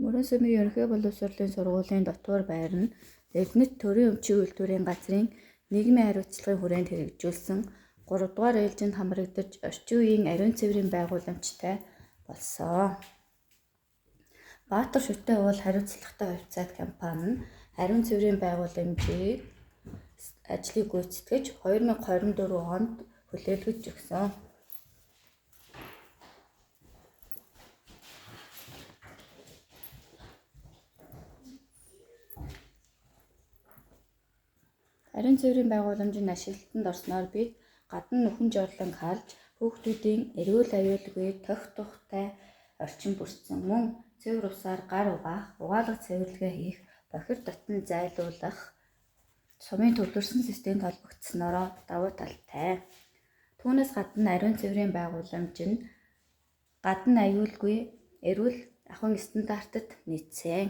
Мөрөн сүмийн ерөнхий боловсролын сургуулийн дотуур байр нь Эрдэнэт төрийн өмчийн үйлдвэрийн газрын нийгмийн хариуцлагын хүрээнд хэрэгжүүлсэн 3 дугаар ээлжинд хамрагдаж орчин үеийн ариун цэврийн байгууламжтай болсон. Баатар Шүтээ уул хариуцлагатай хувьцаат компани нь ариун цэврийн байгууламжийг ажлыг гүйцэтгэж 2024 онд хүлээлгэж өгсөн. Ариун цэврийн байгууламж нь ашиглалтанд орсноор бид гадна нүхэн жорлон харж хүүхдүүдийн эрүүл аюулгүй тох тухтай орчин бүрдсэн. Мөн цэвэр усаар гар угаах, угаалга цэвэрлэгээ хийх, бохир дотно зайлуулах сумын төвлөрсөн системд холбогдсоноороо давуу талтай. Түүнээс гадна ариун цэврийн байгууламж нь гадна аюулгүй эрүүл ахуйн стандартад нийцсэн.